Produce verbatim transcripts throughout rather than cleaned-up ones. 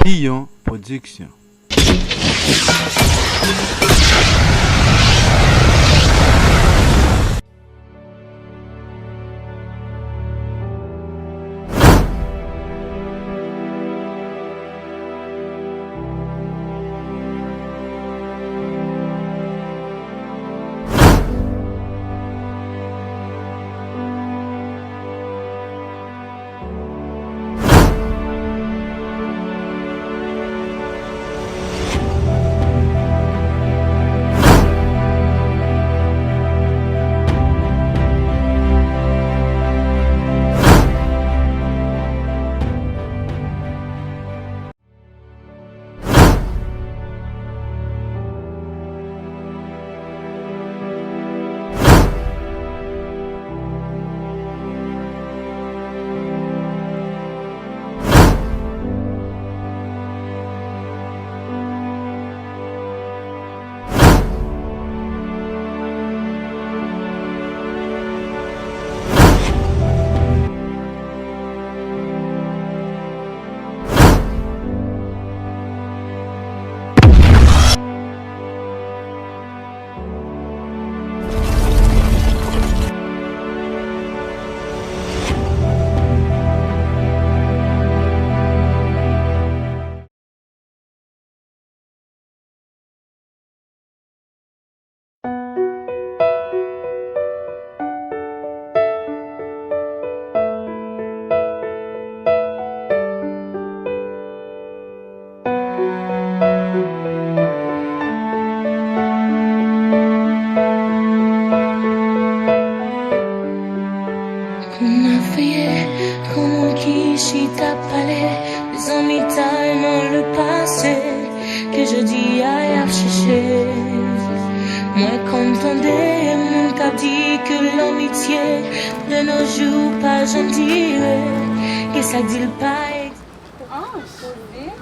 Piyon Production. Kounye a feye, kòman ki chita pale, zanmitay nan le pase, ke jodi a y ap chèche. Mwen konn tande moun k ap di ke lanmitye de nos jours pa janm dire, ke sa k di l pa egziste. Anj, kouzin.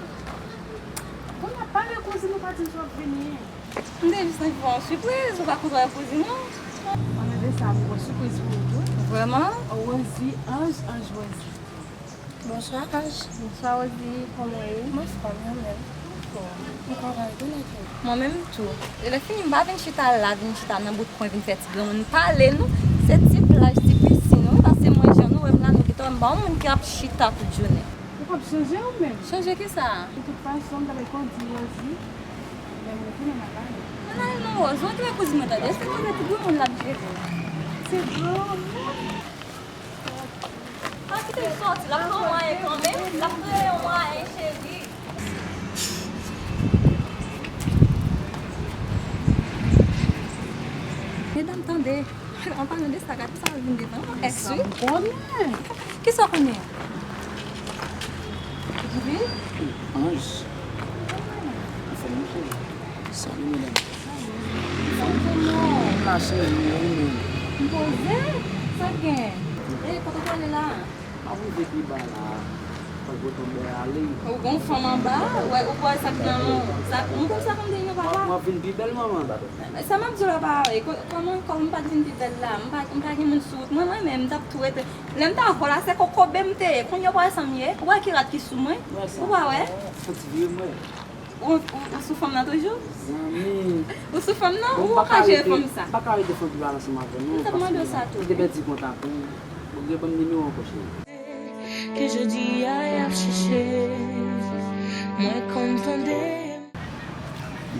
Bon, n ap pale, kouzin, ou pa di m si w ap vini. M te jis anvi fè w yon sipriz, ou pa konn wè kouzin ou. An, men sa, m gon sipriz pou ou tou. Vrèman? Rosie, Anj, Anj Rosie. Bonswa, Anj. Bonswa, Rosie. Kòman w ye? M anfòm, ou menm? Anfòm. Ou travay, konnen ke. Mwen menm tou. E lè fini, m pa vin chita la, vin chita nan bout kwen, vin fè ti granmoun pale, non. Se ti plaj, ti pisin, wi, paske mwen, jan nou wè m la, nou gentan wè m pa yon moun ki ap chita tout jounen. Ou p ap chanje ou menm? Chanje kisa? De tout fason, m t ap kò di Rosie, men m retounen nan kay. Mwen ale non, Rosie, ou ki men kouzin mwen tande, se koze ti granmoun l ap jere. Ti granmoun? Pa kite l sòti, l ap fè yon mwayen kanmenm, l ap kreye yon mwayen, cheri. Medam, tande. An palan de sa, gade sa vin devan. Èks, wi. Sa m konnen. Kisa w konnen? Anj. Anfòm, wi, cheri. Salut, medam. Anfòm, non. M la, cheri, ou menm? M poze? Sa k gen? E, kote w prale la? M ap rive pi ba la. Fòk ou tonbe ale. Ou gon fanm anba? Ou wè, ou kwè sa k nan men w? Sa, m konn sa konn te yon papa. M ap vin pi bèl, manman. Sa m ap di w la pa vre. Ko-, kòman, kòm m pa t vin pi bèl la, m pa, m pa gen moun sou wout mwen, mwen menm, m t ap tou rete. Lè m t avè w la, se kokobe m te ye. Kounye a w pa wè sa m ye? Ou wè ki rad ki sou mwen? Ou pa wè? Fò ti vire mwen. Ou, ou, ou sou fanm nan toujou? Zanmi. Ou sou fanm nan? Ou ka jere fanm sa? M pa ka rete fanm ki pa ansanm avè nou. M t ap mande w sa tou. Ou te pèdi kontak ou. Ou gen ban m nimewo ankò, cheri. Ke jodi a y ap chèche. Mwen konn tande.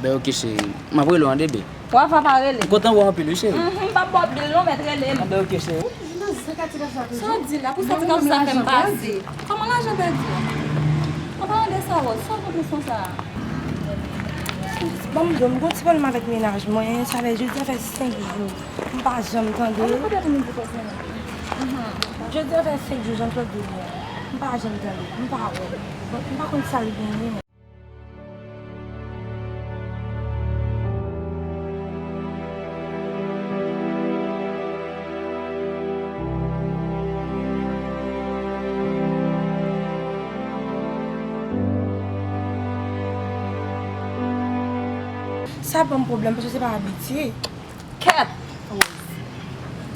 Ben, ok, cheri. M ap rele w an, bebe. W ap pa rele. M kontan wè w anpil, wi, cheri. Mhm, m p ap ba w bil non, mèt rele m. Anben, ok, cheri. Sa w di la, pou sa ti kòb sa fè m pase. Kòman lajan pèdi? An palan de sa, Rose, sa w konn leson sa a? Bon, m di w, m gon ti pwoblèm avèk mennaj mwen, sa fè jodi a fè senk jou. M pa janm tande. An, kote pou nou di kòb sa? Mhm. Jodi a fè senk jou, Jean Claude vini an. M pa janm tande. M pa wè. M pa konn sa l genyen. Sa ban m pwoblèm, paske se pa abitye. Kèt!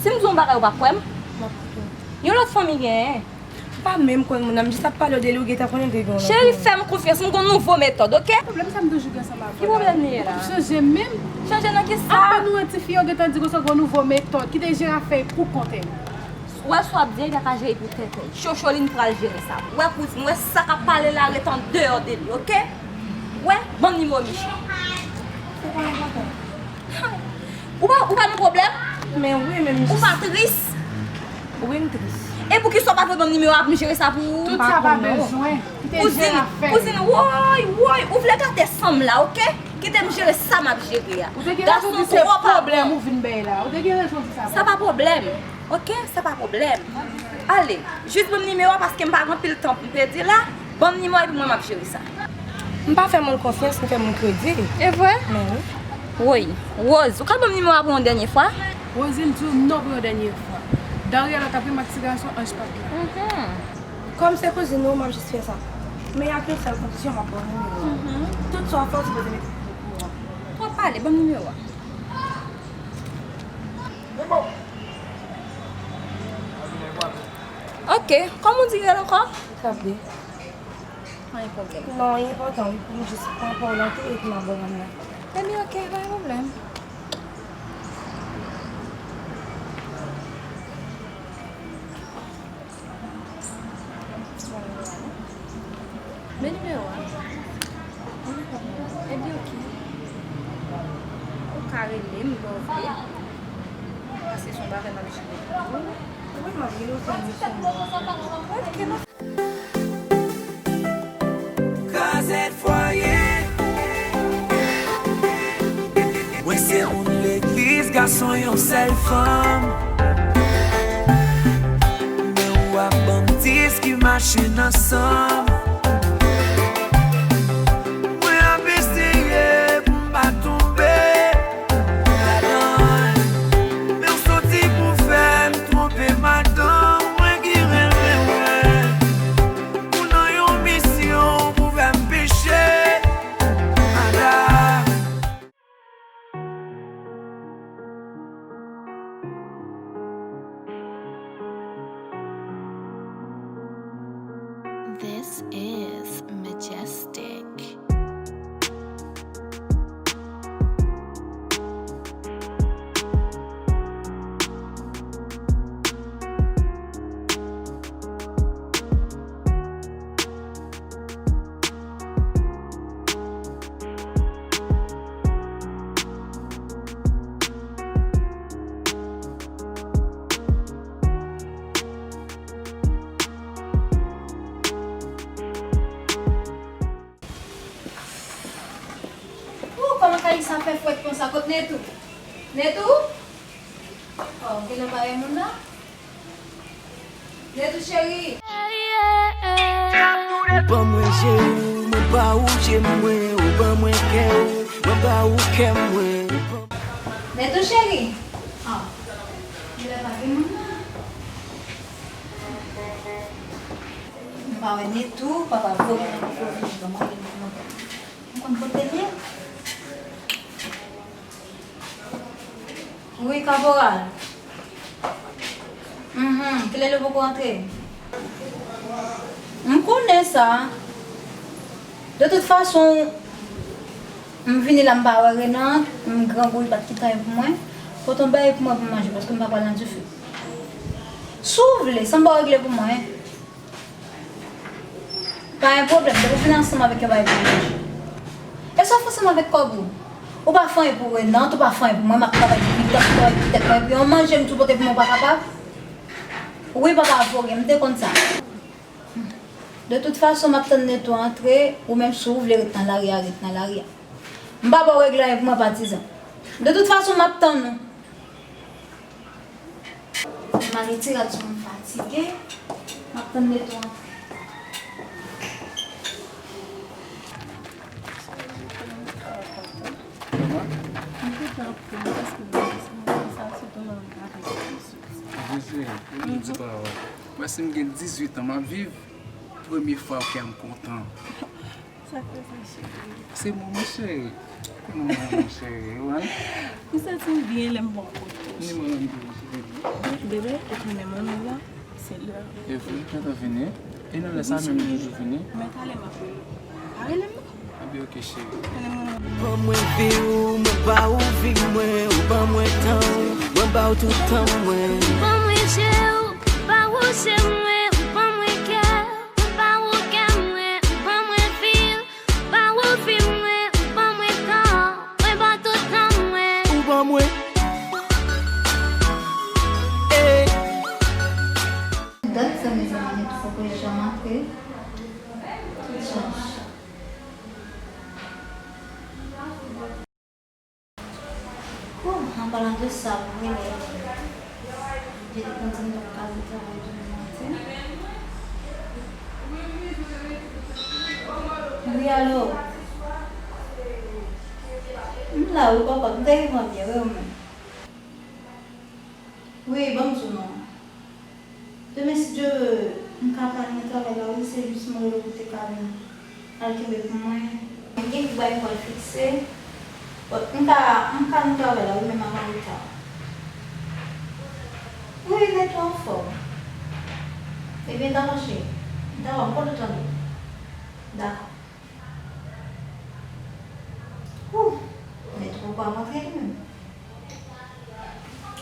Si m di w yon bagay, ou pa kwè m? M ap koute w. Yon lòt fanmi genyen. M pa menm konn moun nan, m jis ap pale w de li, ou gentan konnen l te gen yon lòt moun. Cheri, fè m konfyans, m gon nouvo metòd, oke? Pwoblèm sa m toujou gen ansanm avè w la. Ki pwoblèm li ye la? Chanje menm. Chanje nan ki sa? Apèn ou wè ti fi yo gentan di konsa gon nouvo metòd, kite l jere afè l pou kont li. Ou wè sa w ap di a, li pa ka jere pou tèt li. Chocholine pral jere sa. Ou wè kouzin, ou wè sa k ap pale la, ret andeyò de li, oke? Ou wè, ban m nimewo Michou. Se pa enpòtan. Ou pa, ou pa gen pwoblèm? Men wi, men Michou. Ou pa tris? Wi, m tris. E poukisa w pa vle ban m nimewo a pou m jere sa pou ou? Tout sa pa bezwen. Kite l jere afè l. Kouzin, woy, woy, ou vle gate san m la, oke? Kite m jere sa m ap jere a. Ou te gen rezon di se pwoblèm ou vin bay la. Ou te gen rezon di sa. Sa pa pwoblèm. Oke, sa pa pwoblèm. Ale, jis ban m nimewo a paske m pa gen anpil tan pou m pèdi la. Ban m nimewo a epi mwen m ap jere sa. M pa fè moun konfyans, m fè moun kredi. E vre? Men wi. Woy, Rose, ou ka ban m nimewo a pou yon dènye fwa? Rosine di w non pou yon dènye fwa. Daria la t ap ri m ak ti gason, Ange pa t la. Mhm. Kòm se kouzin ou, m ap jis fè sa. Men ak yon sèl kondisyon, m ap ba w nimewo a. Mhm. Tout sa w ap fè, w sipoze mete m okouran. Twòp pale, ban m nimewo a. Oke, kòman w di rele ankò? Sabri. Pa gen pwoblèm. Non, li enpòtan wi pou m jis pran pawòl an tou epi m abòne la. Ebyen, oke, pa gen pwoblèm. Men nimewo a. Ebyen, oke. Ou ka rele m lè w vle. Paske se yon bagay m ap jere pou ou. Wi, m ap rele w pou misyon. Oke, m ap Kazèk Fwaye. Mwen se moun legliz, gason yon sèl fanm. Men w ap ban m dis ki mache nan san m. Mwen ap eseye pou m pa tonbe ladan l. Men w soti pou fè m twonpe madanm mwen ki renmen mwen. Ou nan yon misyon pou fè m peche, madanm. This is Majestic. Ooh, kòman kay sa fè frèt konsa? Kot Netou? Netou? Oh, genlè pa gen moun nan? Netou cheri. Ou ban mwen je w, mwen ba ou je mwen, ou ban mwen kè w, mwen ba ou kè mwen. Netou cheri. Ah, genlè pa gen moun nan? M pa wè Netou, papa voye nan poko vini ban mwen, m konn kote l ye. Wi, kaporal. Mhm, kilè l poko rantre? M konnen sa. De tout fason, m vini la, m pa wè Renan, m grangou, li pa t kite anyen pou mwen. Pote yon bagay pou mwen pou m manje, paske m pa pral nan dife. Si w vle, sa m ba w regle pou mwen. Pa gen pwoblèm, depi w vin ansanm avèk yon bagay pou manje. E sa w fè ansanm avèk kòb ou? Ou pa fè anyen pou Renant, ou pa fè anyen pou mwen, m ap travay pou pitit, m ap travay pou tèt mwen, epi yon manje m tou pote pou mwen, ou pa kapab? Wi, papa voye, m te konn sa. De tout fason, m ap tann Neto antre, ou menm si w vle ret nan lari a, ret nan lari a. M pa ba w regle anyen pou mwen, patizan. De tout fason, m ap tann ou. Mare ti rad sou m fatige. M ap tann Neto antre. Mwen si m gen dizuit an m ap viv, premye fwa kè m kontan. Sa k fè sa, cheri? Se mwen, mon cheri. Kòman w ye, mon cheri, wi? M santi m byen lè m bò kote w. Ni mwen menm tou, cheri. Bebe, ou konnen manmi w la? Se lè. E vre, gentan vini. E nan lè sa menm li toujou vini. Mwen talè m ap rele w. Pa rele m non. Anben, oke, cheri. Ban mwen vi w, mwen ba ou vi mwen, ou ban mwen tan w, mwen ba w tout tan mwen. Ban mwen je w, ba ou je mwen, ou ban mwen kè, ou ba ou kè mwen, ou ban mwen vi w, ba ou vi mwen, ou ban mwen tan, mwen ba w tout tan mwen. Ou ban mwen. Ey. Dat sa, mezanmi, men fòk mwen janm antre. Tout chanje. Oh, an palan de sa, m rele Jedi pou m di m t ap ka al travay demen maten. Wi, alo. M la, wi, papa, m te rive byen, wi, ou menm? Wi, ban m di w non. Demen, si Dye vle, m ka pa nan travay la, wi, se jis m rele w pou te ka vin al kenbe pou mwen. M gen kèk bagay m pral fikse. But m ka, m ka nan travay la, wi, men m ap anreta. Wi, men tou anfòm. Ebyen, dakò, cheri. Dakò, m kontan tande w. Dakò. Ooh, men twò pa rantre li menm.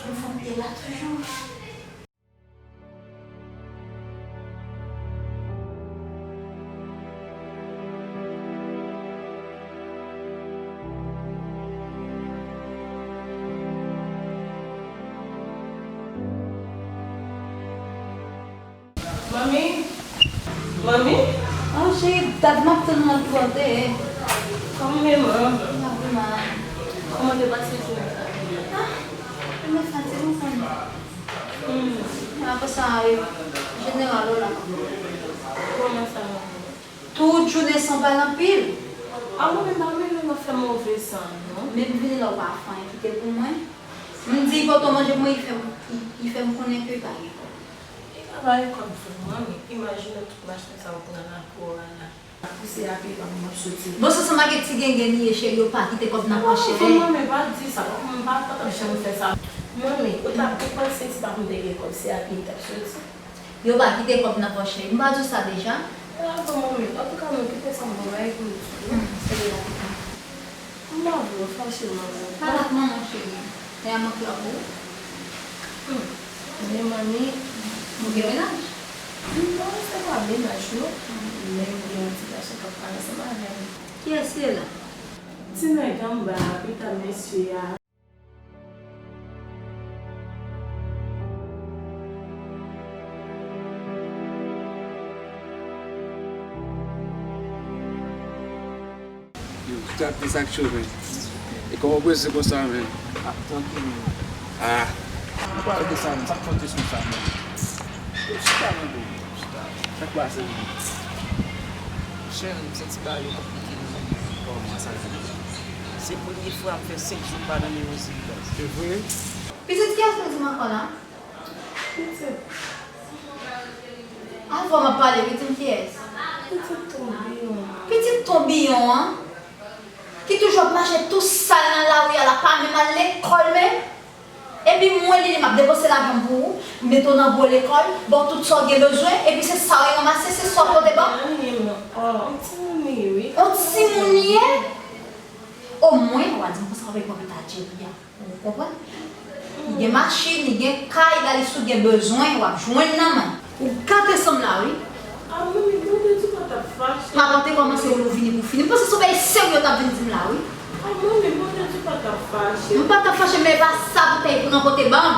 M fon pye la toujou. Manmi? Manmi? Oh, cheri, dat m ap tann ou nan twò de. Kòman w ye, man? M ap byen, man. Kòman w te pase jounen sa? Ah, mwen fatige, ou konn. Hmm. Apre sa, e, jeneral ou la. Kòman sa, manmi? Tout jounen san pale anpil. A, mwen menm pa renmen lè w ap fè move sa, non. Men m vini la, ou pa fè anyen kite pou mwen. M di poto manje pou mwen, li fè m, li, li fè m konnen ke pa gen kòb. E pa bay kòb vre, manmi. Imajine w tout machin sa yo pran nan kò a la. Pouse a pye pa m ap soti. Bon, se sanble ke ti gengen li ye, cheri, yo pa kite kòb nan pòch, cheri. Non, manmi, pa di sa. M pa t ap janm fè sa. Manmi, ou ta, ou panse si pa m te gen kòb, se a pye m t ap soti? Yo pa kite kòb nan pòch, cheri. M pa di w sa deja? A, bon, manmi. Antouka, mwen kite sa m bon bagay pou m di w. Hmm, se deja kite. M pa vle w fache, manmi. Pa bat manman w, cheri. Lè a manke w ap ou. Hmm. Men manmi. Ou gen mennaj? Non, se pa mennaj, non. Hmm. Men m gen yon ti gason k ap pale ansanm avè m. Kiyès se la? Ti nèg anba a, pita mesye a. Yo, Start, sa k cho, men? E kòman w prese konsa, men? Ah, trankil, men. Ah. Ou pale de sa, men? Sa k fè w tris konsa, men? Yo, chita, men, bro. Chita. Sa k pase, men? Monchè, m santi bagay yo konplike, men. Kòman sa ye? Se premye fwa m fè senk jou m pa nan Mewozil la. Se vre? Pitit, kiyès ou di m ankò la? Pitit. Anvan m ap pale, wi, di m kiyès? Pitit Tonbiyon. Pitit Tonbiyon an, ki toujou ap mache tou sal nan lari a la, pa menm al lekòl menm. Epi mwen, Lili, m ap depanse lajan m pou ou, m mete w nan bon lekòl, ba w tout sa w gen bezwen, epi se sa w ranmase, se sa w pote ban m. Anyen, non. Oh, yon timoun li ye, wi. Yon timoun li ye? Omwen, w a di m konsa, w ap pran pita Jerry a. Ou konprann? Li gen machin, li gen kay, la li sou gen bezwen, w ap jwenn nan men. Ou gate san m la, wi. Ah, manmi, Bondye di pa t ap fache. Papa te kòmanse wè w vini pou fini. M panse se yon bagay serye w t ap vin di m la, wi. Ah, manmi, Bondye di pa t ap fache. M pa t ap fache, men e pa sa pou tèy pran kote ban m.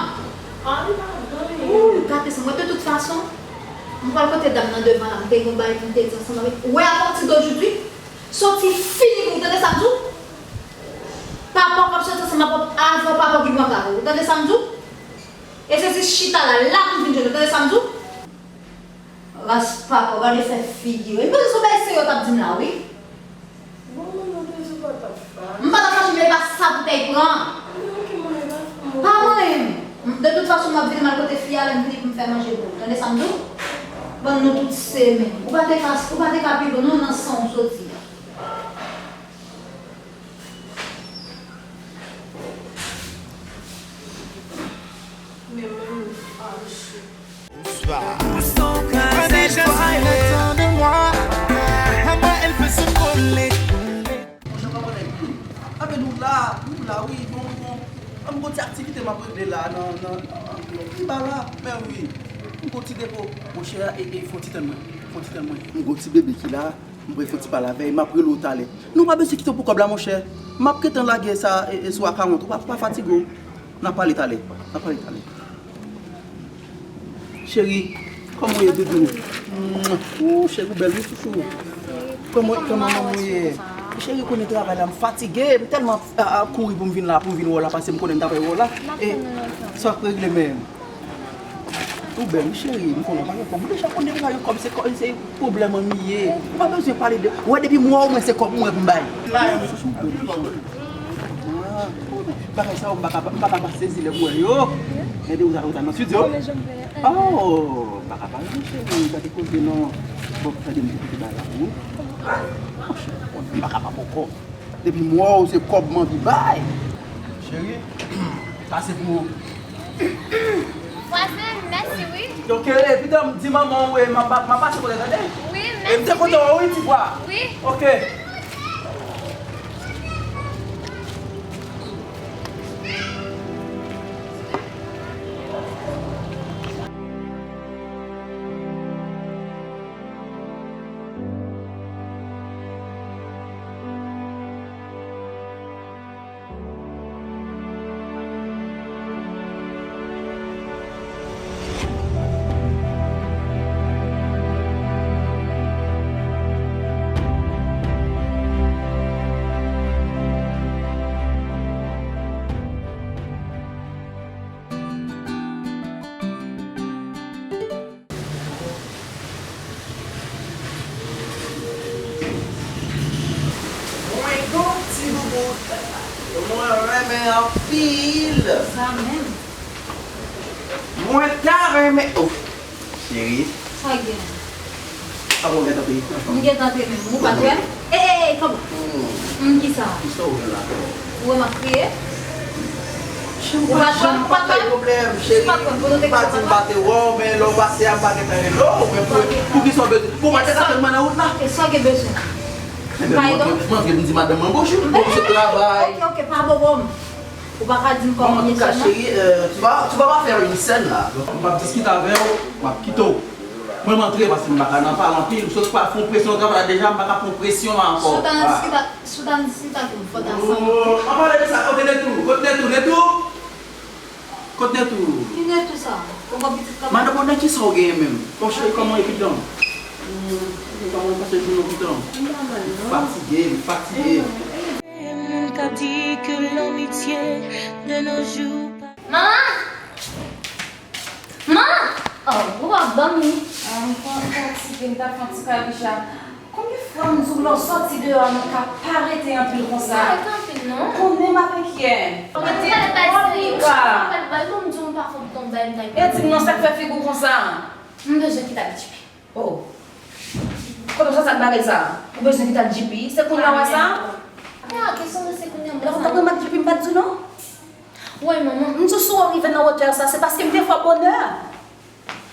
Ah, li pa gen anyen. Ou gate san m. Mwen, de tout fason, m pral kote dam nan devan la. M te gen yon bagay pou m te di ansanm avèk ou. Wè, à partir d'aujourd'hui, soti fini pou ou, tande sa m di w? Papa w k ap soti ansanm avè w, avè w papa w ki pran kay ou. Ou tande sa m di w? E se jis chita la, la pou m vin jwenn ou. Tande sa m di w? Ras papa w, gade fè figi. Wi, m panse se yon bagay serye w t ap di m la, wi. Bon, manman, te di w pa t ap fache. M pa t ap fache, men e pa sa pou tèy pran. Men ok, manman, e pa sa, manman. Pa manyen m. De tout fason, m ap vini, m al kote fi a, lè m vini pou m fè manje pou ou. Tande sa m di w? Ban nou tout se menm. Ou pa te ka, ou pa te ka pi bon, non, nan san w soti a. Men manmi fache. Bonswa. La wi, bon, bon. An, m gon ti aktivite m ap regle la nan, nan, nan, nan pi ba la. Men wi, m gon ti depo. Monchè, e, e, fò ti tann mwen. Fò ti tann mwen. M gon ti bebe ki la. M prefere fon ti pale avè l, m ap rele w talè. Nou pa bezwen kite w pou kòb la, monchè. M ap gentan lage sa, e, e, sou akawont ou, pa, pa fatige w. N a pale talè. N a pale talè. Cheri, kòman w ye, doudou? Ou, cheri, ou bèl, wi, chouchou. Kòman, kòman manman w ye? Cheri, konnen travay la, m fatige. M tèlman, a, a, kouri pou m vin la, pou m vin wè w la, paske m konnen m t ap wè w la. E, sa w ap regle menm? Ou bèl, wi, cheri, m konnen w pa gen kòb. Ou deja konnen w pa gen kòb, se kò-, se pwoblèm an m ye. Ou pa bezwen pale de, ou wè depi m wè w, mwen se kòb mwen pou m bay. Chouchou, ou bèl, wi, cheri. Ah, bagay sa yo, m pa ka, m pa ka pa sezi lè m wè yo. Gade, ou ta, ou ta nan estidyo? Oh, m pa ka pa, non, cheri, gade koze non. Bon, gade m te kite bagay la pou ou. M pa ka pa poko. Depi m wè w, se kòb m anvi bay. Cheri, sa se pou ou. Vwazen, mèsi wi. Ok, epi di manman w, e, m ap, m ap pase kote, tande? Wi, mèsi. E m te kontan wè w, wi, ti vwa. Wi. Ok. Mwen gon ti boubout mwen renmen anpil. Sa menm. Mwen ta renmen, oh, cheri. Sa gen? Apa w gentan peye? M gentan peye menm. Ou pa t wè m? Ey, ey, ey, kòman? Hmm. Hmm, kisa? Kisa w gen la? Ou wè m ap kriye? Ou pa t wè m? Ou pa t wè m? Pwoblèm, cheri. Ou pa t wè m? Ou pa di m pa te wè w, men lè w pase a, m pa gentan rele w, men pou, pou kisa w bezwen? Pou w pa te ka tann mwen nan wout la? E sa w gen bezwen? Ebyen, m antre, m antre, m di madanm mwen bonjou, bon, se travay. Ok, ok, pa bobo m. Ou pa ka di m kòman m ye sèlman? Bon, antouka, cheri, euh, tu vas, tu vas pas faire une scène, là. M ap diskite avè w, m ap kite w. Mwen, m antre, paske m pa ka nan pale anpil. M sot pral fè yon presyon nan travay la deja, m pa ka pran presyon la ankò. Si w ta nan diskite, si w ta nan diskite avè m, fò w ta sanble. Oh, an pale de sa, kote Netou? Kote Netou? Netou? Kote Netou sa? Ou pa pitit kòman? Madanm, nan kisa w genyen menm? Bon, cheri, kòman w ye, pitit? Hmm, kòman w pase jounen w, pitit? M pa mal, non. Fatige, m fatige. Moun k ap di ke lanmitye de nos jours pa... Manman! Manman! Oh, ou p ap dòmi? Ah, m fatige, m t ap fè yon ti kabicha. Konbyen fwa m di w lè w sòti deyò a, nou ka pa rete anpil konsa? Pa rete anpil, non. Ou konnen m ap enkyè. Rete twò pli ka. Ou pa di m, ou pa fè w ton bay, m ta... E di m non, sa k fè figi w konsa? M bezwen kite ak Djipi. Oh. Kote w sòti ak bagay sa? Ou bezwen kite ak Djipi? Se kounye a w wè sa? Ah, kesyon de se kounye a m wè sa. Lè w t ap renmen ak Djipi, m pa t di w non? Wi, manman. M di w si w rive nan wotè sa, se paske m te fè w bonè.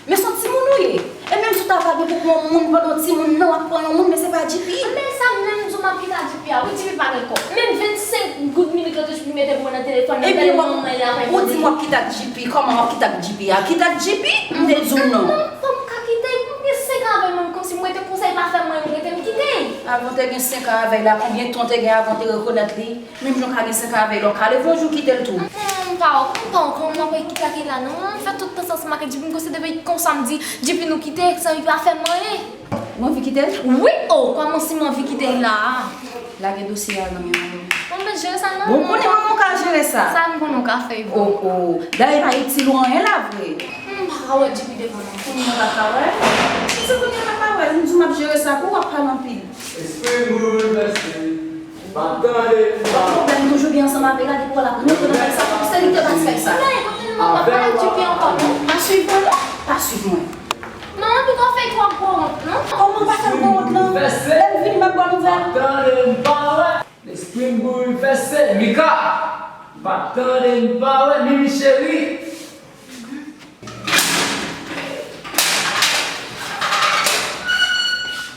Men se yon timoun ou ye. E menm si w ta va gen pou pran yon moun pandan w timoun nan, w ap pran yon moun, men se pa Djipi. Men sa menm di w m ap kite ak Djipi a. Wi, Djipi pa gen kò. Menm vennsenk goud minit la toujou pou mete pou mwen nan telefòn nan, tèlman manman l la pa gen. Ou di m w ap kite ak Djipi. Kòman w ap kite ak Djipi a? Kite ak Djipi? M te di w non. Kòman, kòman m ka kite? M gen senk an avè l, menm kòmsi m rete konsa, li pa fè m anyen, m rete, m kite. Avan w te gen senk an avè l la, konbyen tan w te gen avan w te rekonèt li? Menm jan w ka gen senk an avè l, ou ka leve yon jou kite l tou. Hmm, m pa wè, m pa wè kòman m ap kite ak li la non. M fè tout tan sa ansanm ak Djipi, m konsidere konsa m di Djipi nou kite, san li pa fè m anyen. Ou anvi kite l? Wi, oh, kòman si m anvi kite l la a? Lage dosye a nan men manman w. Bon, m mèt jere sa non. Bon, ou konnen manman w ka jere sa. Sa m konnen w ka fè, bon. Oh, oh. Dayè pa itil ou anyen la vre. M pa ka wè Djipi devan non. Kounye a w pa ka wè? Si se kounye a w pa ka wè, m di w m ap jere sa pou w, w ap pale anpil. Espri m bouleverse. M ap tande, m pa... Pwoblèm toujou gen ansanm avè l la, depi w la pran nan bagay sa, se li ki te pati fè sa. Men, kote nou pa pale Djipi ankò, non? Pa swiv mwen, non? Pa swiv mwen. Manman, pito w fè twòp gwo wont, non? Kòman w pa fè gwo wont, non? Lè m vini, m ap ba w nouvèl. M ap tande, m pa wè. Lespri m bouleverse. Mika! M ap tande, m pa wè. Mimi cheri!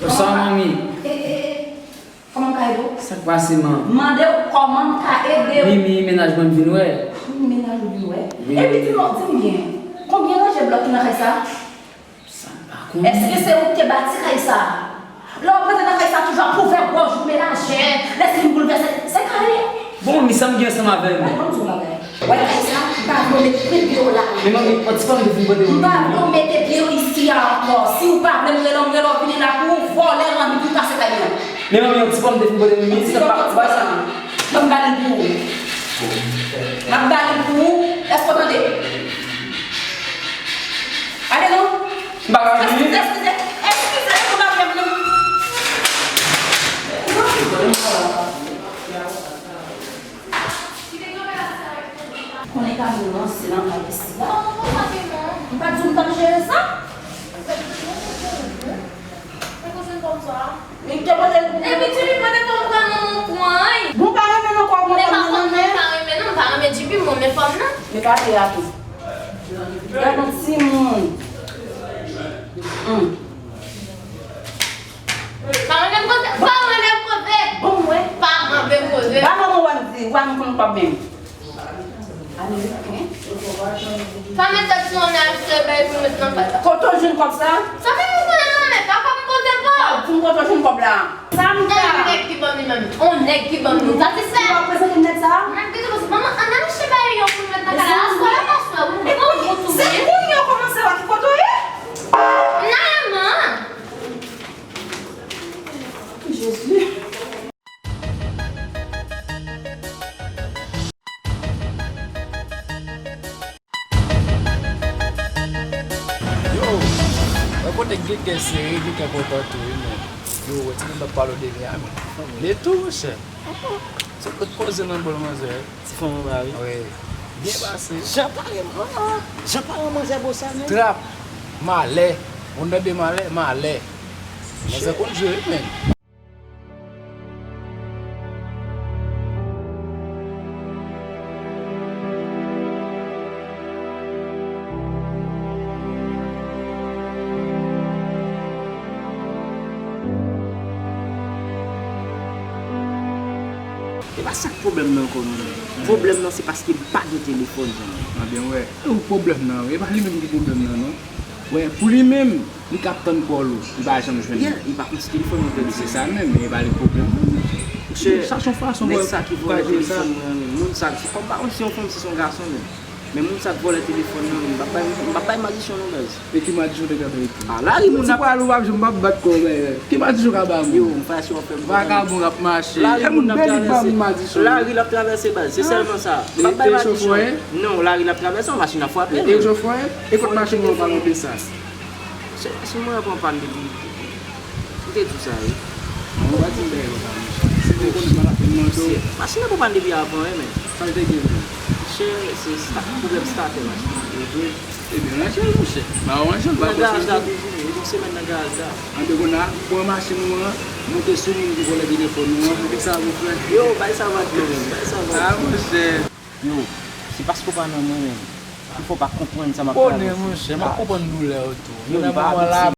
Bonswa, manmi. Eh, eh, eh, eh. Kòman w ka ede w? Sa k pase, man? M mande w Kòman m ka ede w? Mimi, mennaj mwen m vin wè. Mimi, mennaj ou vin wè? Wi. Epi di m, di m byen, konbyen ranje blòk ki nan kay sa a? Sa m pa konnen. Èske se ou ki te bati kay sa a? Lè w ap rantre nan kay sa a, toujou ap ouvè gòj ou, melaje, lèzmi boulvèse. Se kay li. Bon, mi sa m gen ansanm avè m? Ay, ban m di w yon bagay. Wè kay sa, m pa vle w mete pye w la. Men manmi, yon ti fanm te fin pote m. M pa vle w mete pye w isi a ankò. Si w pa vle m rele w, m rele w vini la pou w vòlè manmi pou w kase kay mwen. Men manmi, yon ti fanm te fin pote m, mi sa pa, pa sa. Ban m ba li l pou ou. M ap ba li l pou ou. Èske w tande? Ale non. M pa ka vini. Eskize, eskize, eskize, nou pa vle vle. Konnen ka nou ranse nan kay isi la. M pa di w m t ap jere sa. Li te pote l pou mwen. Epi ti li pote pou mwen, mwen pran. Bon, pa renmen non, kwa mwen pa renmen. Men pa renmen non, m pa renmen J P, mwen renmen fanm nan. Men pa te a tou. Gad yon timoun. Hum. Pa mande m koze, pa mande m koze. Bon, mwen. Pa mande m koze. Ba manman w ap di, w ap konn kòb menm. Ameriken. Sa mete sou yon nèf se bay pou met nan fè. Kote w jwenn kòb sa? Sa fè nou konnen non, men pa kòb m poze pa. Pou m kote w jwenn kòb la. Sa m fè? On nèg ki ban m li menm. On nèg ki ban m li. Sa se sa. Ou pa prezante nèg sa? Nèg ki te poze. Manman, ann al achte bay yo pou met nan kay la. Aswè la pa aswè. Ou konn ou tou. Se kounye a w kòmanse wè ki kote w ye? M nan renmen. Jezi. Yo, wè kote gen kè sere, gen kè kontan tou, wi, men. Yo, wè ti moun ap pale de Miami. Li tou, monchè. Se tout koze nan bòl manzè. Ti fanm anba, wi. Wi. Byen pase. Jan pa renmen, ah, ah. Jan pa renmen manzè bo sa, men. Trap. Malè. Ou tande malè? Malè. Manzè konn jwe, wi, men. E pa sa k pwoblèm nan ankò non, men. Pwoblèm nan se paske m pa gen telefòn, zanmi. Anben wè, e ou pwoblèm nan, e pa li menm ki pwoblèm nan non. Wè, pou li menm, li k ap tann kòl ou, li pa janm jwenn ou. Yeah, li pa konn si telefòn mwen pèdi. Se sa menm, e pa li pwoblèm nan. Monchè, chache yon fason pou w kache sa. Nèg sa ki vòlè telefòn mwen, moun sa, se kòm pa konn si yon fanm, si se yon gason menm. Men moun sa k vòlè telefòn nan, m p ap bay, m p ap bay madichon non, baz. E ki madichon te ka bay tou? A, lari moun ap. Ti pwa lou w ap jwenn, m p ap bat kò w, men ki madichon ka ba moun? Yo, m fè si w ap fè m. Vagabon k ap mache. Lari moun ap travèse. E moun bèl li ban moun madichon. Lari l ap travèse, baz. Se sèlman sa. M p ap bay madichon. E, e chofè? Non, lari l ap travèse, yon machin ap frape l. E, e chofè? E kot machin ou an palan de sa? Se, se mwen an pran pàn depi. Ou te di w sa, wi. Mwen pa di m bagay konsa, monchè. Si m te konnen, m pa t ap vin mande w. Machin nan pran pàn depi avan, wi, men. Sa l te gen menm? Monchè, se sta-, pwoblèm statè machin nan. Ebyen, ranje l, monchè. Ba w ranje l, nan garaj la toujou, wi. Yon semèn nan garaj la. Anben, kounye a, pran machin ou an, monte sou moun ki vòlè telefòn ou an, epi sa pou fè. Yo, bay sa va kanmenm, bay sa va. A, monchè. Yo, se paske w pa nan mwen menm ki fè w pa konprann sa m ap travèse. Konnen, monchè, m ap konprann doulè w tou. Yo, m pa abitye.